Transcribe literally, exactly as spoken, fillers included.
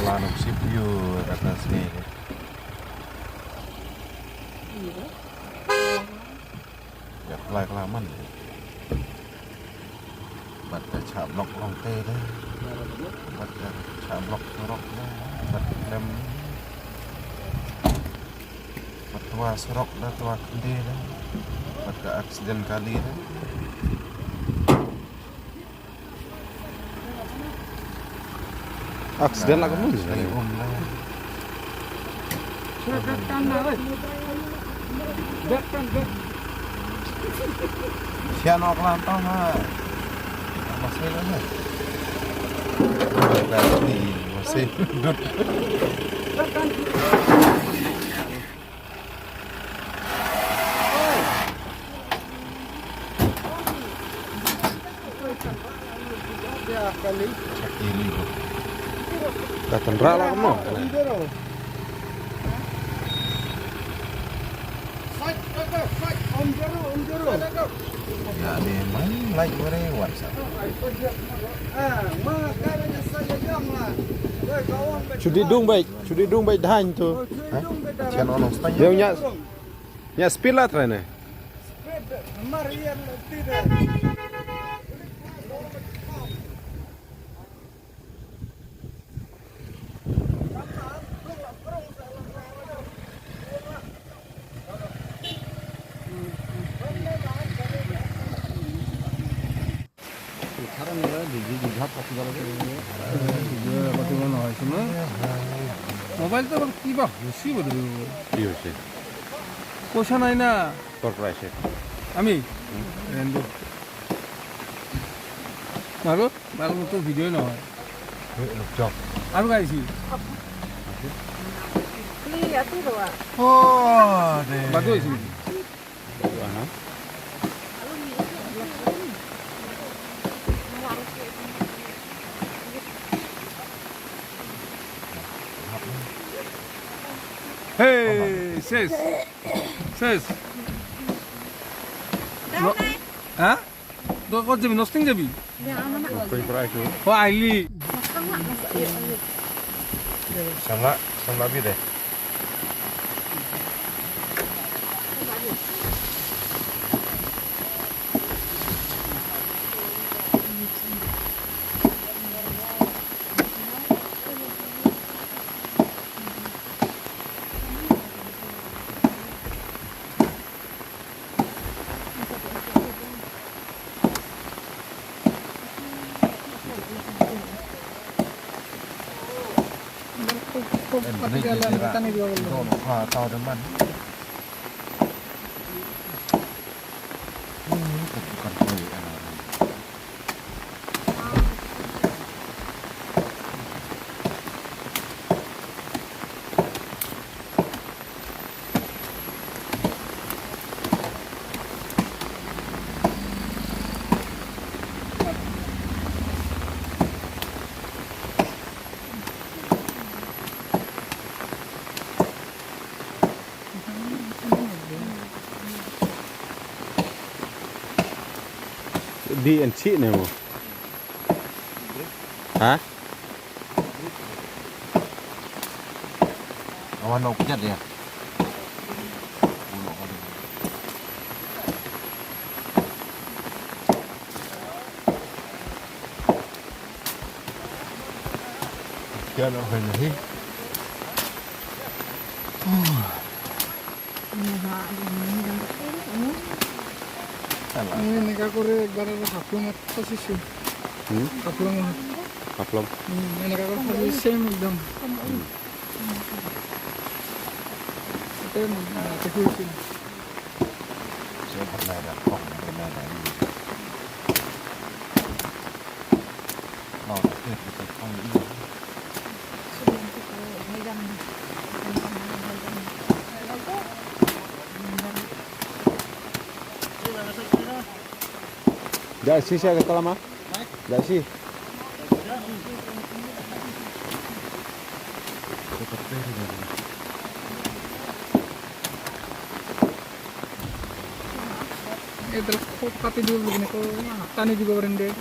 Ano sip yu kata sini. Ya, kelai kelaman. Bad ka chah blok Lawngte de. Bad ka chah blok surok de. Bad lem. Bad twa surok de, twa khynde de. Bad ka accident kali de. Accident la ka mun. Sian ok lan tong ha. Masih lah. Masih dut. Ka tynrah la kumno? Ya, ni main like were WhatsApp. Shu dih dung beit, shu dih dung beit dhan tu. Ha? Sian ono stang. Dei ñiah, ñiah speed la trai ne. মোবাইলটো কিবা হৈছে বা? কি হৈছে? পইচা নাই না। ক'ৰ পৰা আহিছে? আমি? হুম। ৰেন্দু। আৰু? বালকটো ভিডিঅ' নহয়। আৰু গাইছি। অ, দে। বাদ হৈছে নেকি? হেই, চেছ। চেছ। ন-, হা? তই ক'ত যাবি? নষ্টিং যাবি? নষ্টিং পৰা আহিছো। অ, আহিলি। চামলা, চামলা বি দে। Di en chi ne mo. Ha? Awan nok jat ya. Kia nok hai nahi. Ini neka kore ekbar haflong at pasi su. Hmm? Haflong. Haflong. Hmm, ini neka kore pasi same ekdom. Hmm. Ito yung, ah, kakusin. Da si siya ka kalama? Da si. Idol ko pati dulu gini ko tani juga berende.